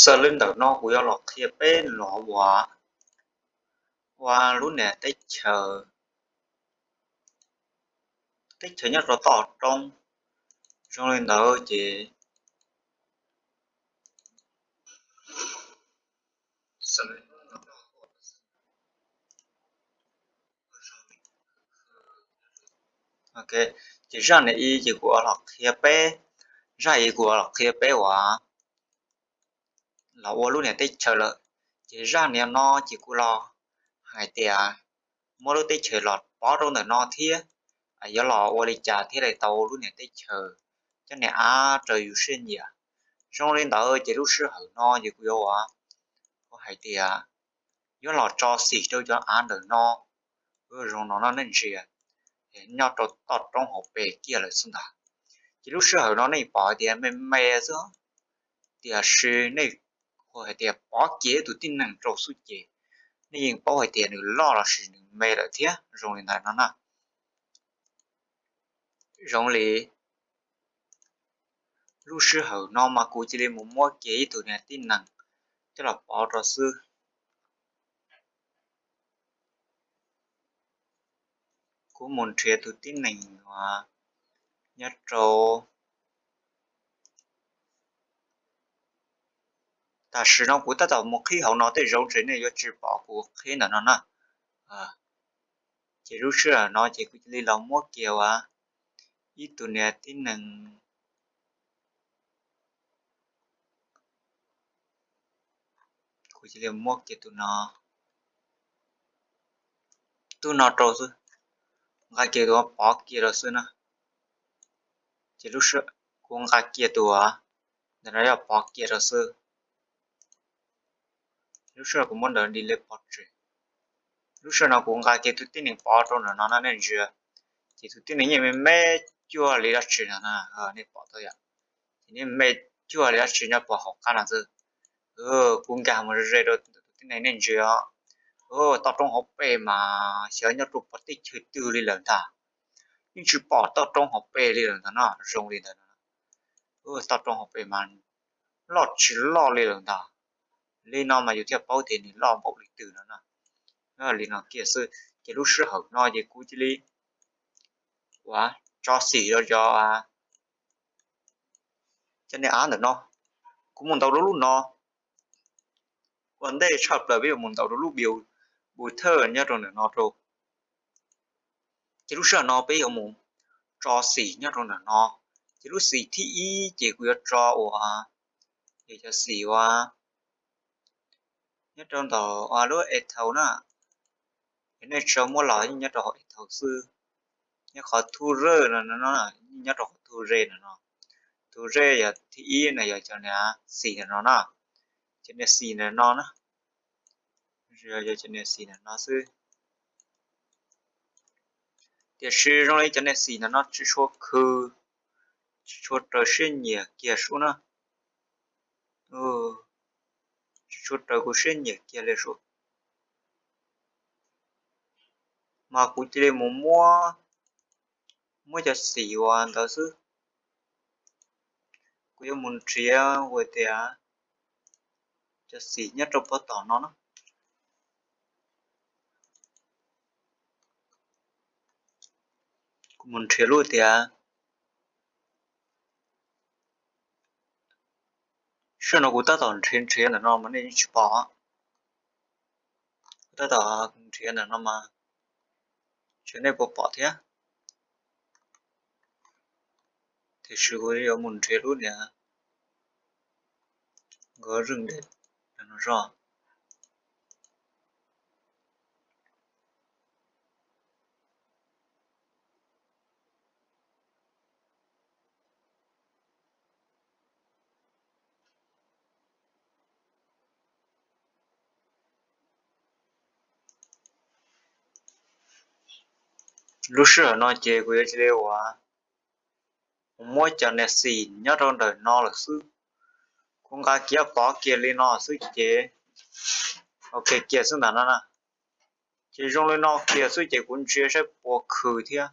Xws li ntawm no kuv yuav los qhia peb los ua, ua lub niag teb chaws, teb chaws nyob rau toj roob. Zoo li ntawd ces ces zaj niam ib ces kuv los qhia peb, zaj ib kuv los qhia peb uas los ua lub niag teb chaws lawm. Ces zaj niam no ces kuv los hais tias muab lub teb chaws los pov rau ntawm no thiab, yuav los ua li cas thiaj li tau lub niag teb chaws cov niag av raws yus siab nyiam. Zoo li ntawd ces lub sij hawm no ces kuv yuav ua, kuv hais tias yuav los tso xim rau cov av ntawm no, zoo no no nej ntsia, nyob rau toj roob hauv pes kiag lawm xwb ntag. Ces lub sij hawm no nej pom hais tias me me xwb, tiam sis nej hais tias pov kiag ib tug tib neeg rau xwb ces nej yeej paub hais tias nws loj lossis nws me lawm thiab. Zoo li ntawd no na, zoo li lub sij hawm no mas kuv cia li mus muab kiag ib tug niag tib neeg coj los pov rau xwb. Kuv mus nrhiav tus tib neeg uas nyob rau, tam sim no kuv tab tom mus qhib hauv no tej zaum ntshe nej yuav tsis pom kuv qhib ntawm no na. Ces lub sij hawm no ces kuv cia li los muab kiag uas ib tug niag tib neeg, kuv cia li muab kiag tus no, tus no rau xwb, nqa kiag tus pov kiag rau xwb na. Ces lub sij, kuv nqa kiag tus, ntawm no yog pov kiag rau xwb. Lub sij hawm kuv muab ntawm delete pov tseg. Lub sij hawm no kuv nqa kiag tus tib neeg pov rau ntawm no no nej ntsia, ces tus tib neeg yeej me me cuag li dab tsi no na, nej pom tau yom. Ces nws me cuag li dab tsi nyob puag hauv qab no xwb. Kuv nkag mus ze rau tus tib neeg nej ntsia os. Toj roob hauv pes mas xyov nyob rau puag teb chaws twg li lawm ntag. Yeej tsis pom toj roob hauv pes li lawm ntag no, zoo li ntawd no. Toj roob hauv pes mas loj tsis loj li lawm ntag. Li no mas yus thiaj paub tias nws loj npaum li twg no na. Li no kiag xwb ces lub sij hawm no ces kuv cia li ua tso xim rau cov, cov niag av ntawm no. Kuv mus ntaus rau lub no. Ua ntej tshaj plaws peb yuav mus ntaus rau lub biu, bu thawj nyob rau ntawm no rau. Ces lub sij hawm no peb yuav mus tso xim nyob rau ntawm no. Ces lub xim thib ib ces kuv yuav tso uas, yog cov xim uas nyob rau ntawm lub ethaus na. Yog nej tsis muab los yeej nyob rau hauv ethaus xwb. Nyob qhov thu rej no, nyob rau qhov thu rej no no. Thu rej yog thib ib no yog cov niag xim ntawm no na. Cov niag xim ntawm no na. Yog cov niag xim ntawm no xwb. Tiam sis zoo li cov niag xim ntawm no tsis tshua khw, tsis tshua raws siab nyiam kiag sub na. Tsis tshua raws kuv siab nyiam kiag li sub. Mas kuv cia li mus muab, muab cov xim uas ntawd xwb. Kuv yuav mus nrhiav ua tias cov xim nyob rau puag tom no na. Kuv mus nrhiav lub tias, sij hawm no kuv tab tom nrhiav nrhiav ntawm no mas nej yeej tsis pom. Kuv tab tom nrhiav ntawm no mas, tsis nej puas pom thiab. Tiam sis kuv yuav mus nrhiav lub niag nkawd zeej dej no zog. Lub sij hawm no ces kuv yuav cia li ua, kuv muab cov niag xim nyob rau ntawm no lawm xwb. Kuv nqa kiag pov kiag li no xwb ces, ok kiag xwb ntawm no na. Ces zoo li no kiag xwb ces kuv ntsia saib puas khw thiab.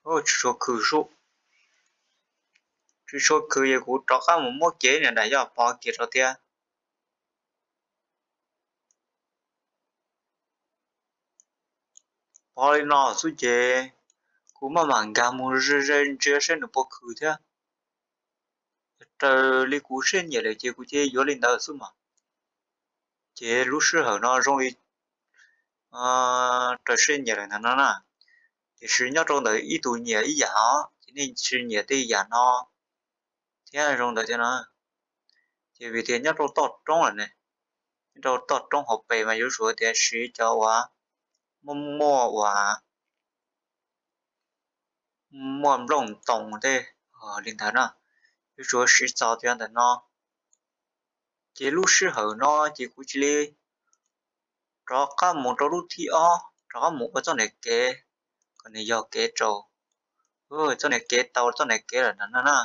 Tsis tshua khw sub. Tsis tshua khwv ces kuv rov qab mus muab kev niam daim yoj pov kiag rau thiab. Pov li no xwb ces kuv maj mam nkag mus ze ze ntsia seb nws puas khwv thiab. Raws li kuv siab nyiam lawm ces kuv cia yuav li ntawd xwb mas. Ces lub sij hawm no zoo li raws siab nyiam lawm ntag no na. Tiam sis nyob rau ntawm ib tug nyiam ib yam os, ces nej tsis nyiam tej yam no thiab zoo ntawd thiab no. Ces vim tias nyob rau toj roob lawm ne, nyob rau toj roob hauv pes mas yuav tsum tias siv cov uas muaj muaj uas muaj nplooj ntoos tej li ntawd na, yuav tsum siv txog cov ntawm no. Ces lub sij hawm no ces kuv cia li rov qab mus rau lub thib ob, rov qab mus ua txoj niag kev kom nws yog kev rau, txoj niag kev tau txoj niag kev lawm ntag no na.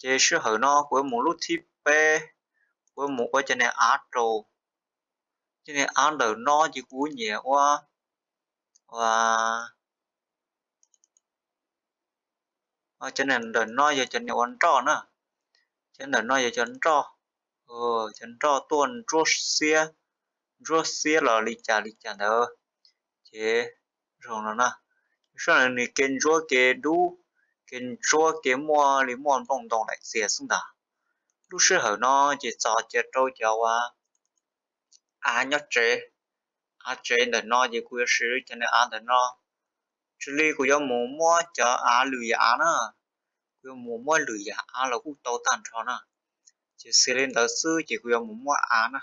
Ces sij hawm no kuv yuav mus lub thib peb, kuv yuav mus ua cov niag av rau. Cov niag av ntawm no ces kuv nyiam ua, ua cov niag ntawm no yog cov niag ua nroj na. Cov ntawm no yog cov nroj, cov nroj tuaj ntsuab xiab, ntsuab xiab los li cas li cas ntawd. Ces zoo no na, saib nws kev ntsuab kev dub, kev ntsuab kev muaj li muaj nplooj ntoos daim txias xwb ntag. Lub sij hawm no ces txog cia rau cov uas av nyob tsev, av tsev ntawm no ces kuv yuav siv cov niag av ntawm no. Xws li kuv yuav mus muab cov av lwm yam av na, kuv yuav mus muab lwm yam av los kuj tau tag nrho na. Ces xws li ntawd xwb ces kuv yuav mus muab av na.